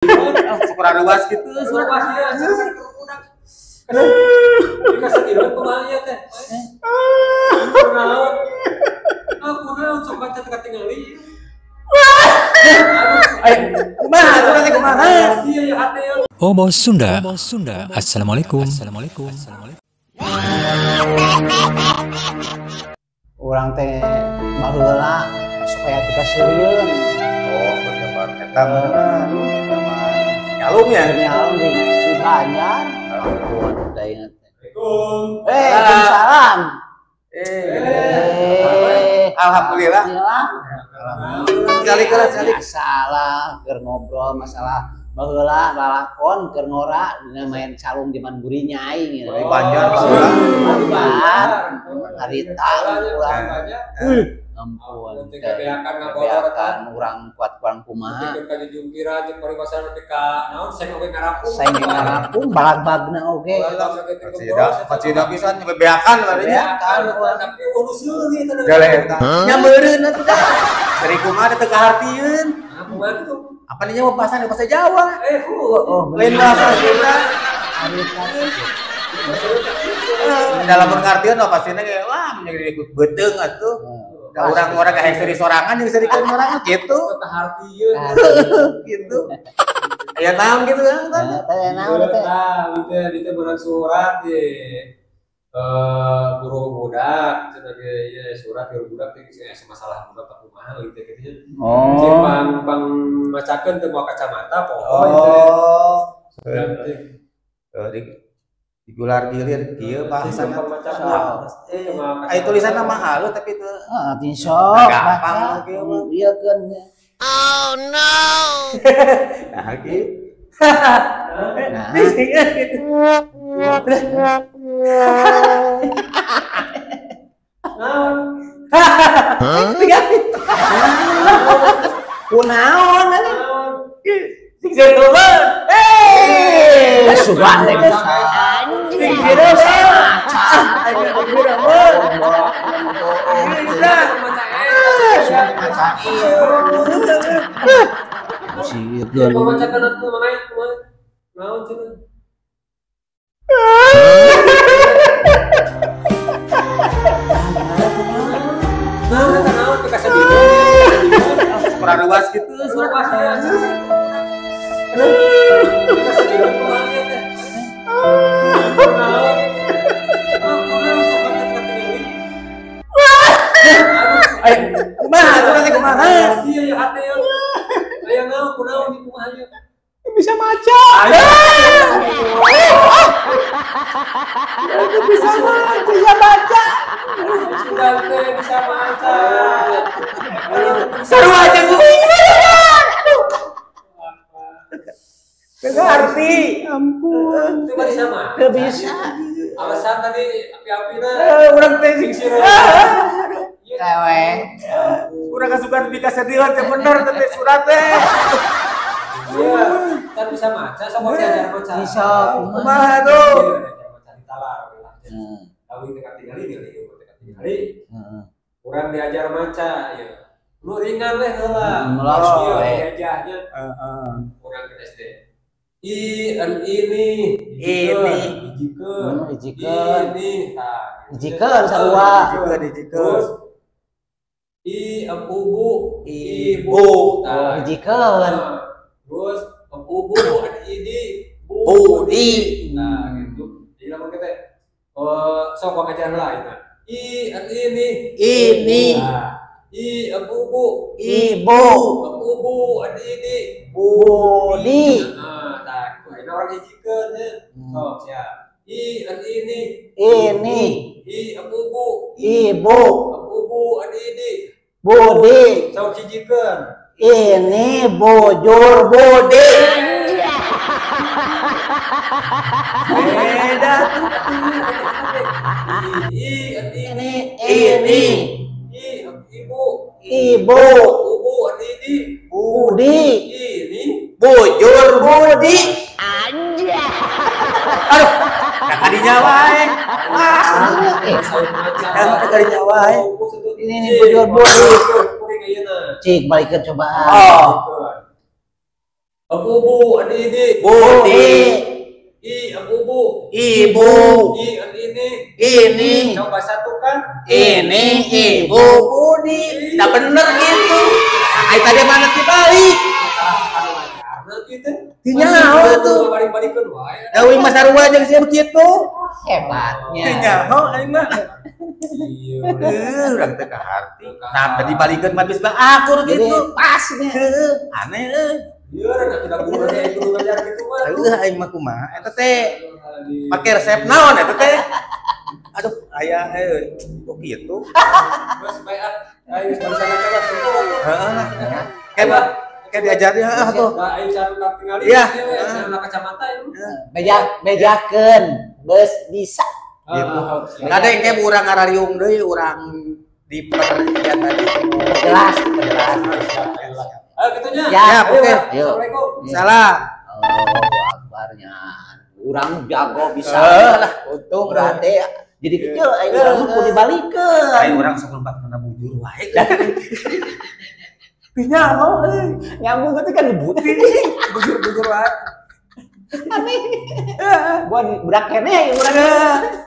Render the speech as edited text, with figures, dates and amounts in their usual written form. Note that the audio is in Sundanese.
Syukur luas gitu, Luas ya. Dikasih kumaha ieu teh? Kunaon? Kunaon sok baca teu katingali. Ayo, kumaha atuh teh kumaha? Iya ya hate ya. Obo Sunda. Assalamualaikum. Assalamualaikum. Urang teh baheula supaya pikaseurieun. Oh, bener eta mah nyalung ya? Nyalung di Banjar. Ampun, udah ingat. Assalamualaikum. Waalaikumsalam. Alhamdulillah. Calik lah, calik. Salah, keur ngobrol masalah baheula lalakon keur ngora dina main calung zaman burinya aing. Di Banjar baheula. Di Banjar. Harita urang. Ampun. Kebeakan urang kuat kurang kumaha. Teu ka jungkiran jeung paribasan teh ka naon seng oge ngarapung. Seng ngarapung balag-bagna oge. Pacida pisan bebeakan barunya. Tapi uruseun ieu teh. Galeh eta. Nya meureun atuh tah. Seri kumaha teu kahartieun. Kumaha kitu? Apa nih nyawa bahasa bahasa Jawa? Lain bahasa Sunda. Dalam pengertian mah pastina ge wah menjadi ikut beuteung atuh. Orang-orang kayak seri sorangan jeung seri sorangan gitu. Kahartieun. Gitu. Aya naon gitu kan? Teh naon teh? Tah, ieu teh meunang surat ye. Buruh budak cenah ge ieu surat buruh budak teh geus masalah budak teh kumaha ieu teh kitu nya. Oh. Cek pang macakeun teu mawa kacamata poho ieu teh. Oh. Digular gilir kieu bahasana. Ai tulisanna mah halus tapi teu heeh ti sok gampang kieu mah. Ieu keun. Oh no. Nah kieu. Nah. Gitu. Naon? Kunaon? Sing seureuh. Eh, sugan teh bisa. Sing seureuh. Sieun. Pamacakeun atuh maneh kumaha? Naon cenah? Naon eta naon teh kasedih. Kurang luas gitu, Luas ya. Ayo, kumaha atuh teh kumaha? Iya ya hate ya. Aya naon kunaon di kumaha ieu? Bisa maca. Bisa bisa baca. Sudah teh bisa maca. Seru aja gue. Aduh. Ngerti. Ampun. Itu bisa mah. Teu bisa. Alasan tadi api-apina. Urang teh sing sieun. Tewe. Urang kasukan dikasedihan teh bener teh surat teh. Iya, kan bisa maca sama diajar maca. Bisa kumaha tuh? Diajar maca ditalar lah. Kawin teh katingali deui, teh katingali. Heeh. Urang diajar maca ieu. Nu ringan weh heula. Melas we. Diajahnya. Heeh. Urang ke SD. I an ini ini hijikeun hijikeun ini tah hijikeun sarua hijikeun hijikeun I am ubu ibu tah hijikeun. Terus am ubu an idi budi. Nah gitu. Jadi lamun kita sok ngajar heula ayeuna. I an ini ini nah, I am ubu ibu am ubu an idi budi. Nah, tah gitu. Ayeuna urang hijikeun nya. Sok siap. I an ini ini I am ubu ibu am ubu an idi budi. Sok hijikeun. Ini bujur budi. Beda tuh. I an ini ini I am ibu ibu ubu an idi budi. Ini bujur budi. Anjay. Aduh, kadinya wae. Ah, kadinya wae. Ini bujur budi. Cik balikeun cobaan. Oh. Abu adi ini. Budi. I abu. Ibu. I adi ini. Ini. Coba satukan. Ini Ibu Budi. Nah bener gitu. Ai tadi mana dibalik? Gitu. Nyaho tuh. Balik-balikeun wae. Da uing mah sarua jeung sia kitu. Hebatnya. Nyaho aing mah. Iya. Urang teu kaharti. Nah, tadi balikeun mah geus akur Jadi gitu. pasnya. Heuh, aneh euy. Iya, atuh da guru teh kudu ngajar kitu mah. Heuh aing mah kumaha eta teh? Pake resep naon eta teh? Aduh, aya euy. Kok kitu? Geus bae ah. Ayo geus bisa ngajar atuh. Heeh lah. Kayak kayak diajarin heeh tuh. Nah, ayo cara tinggali. Iya. Cara kacamata itu. Bejakeun geus bisa. Gitu. Ada yang kayak urang ngarariung deui, urang di perhian tadi. Jelas, jelas. Ayo kitunya. Ya, oke. Yuk. Assalamualaikum. Salah. Oh, akbarnya. Urang jago bisa. Lah, untung Berarti jadi kecil aing urang mah kudu dibalikeun. Aing urang sok lompat kana bujur wae. Nyaho euy. Nyambung itu kan dibuti. Bujur-bujur wae. Aneh. Gua budak keneh urang.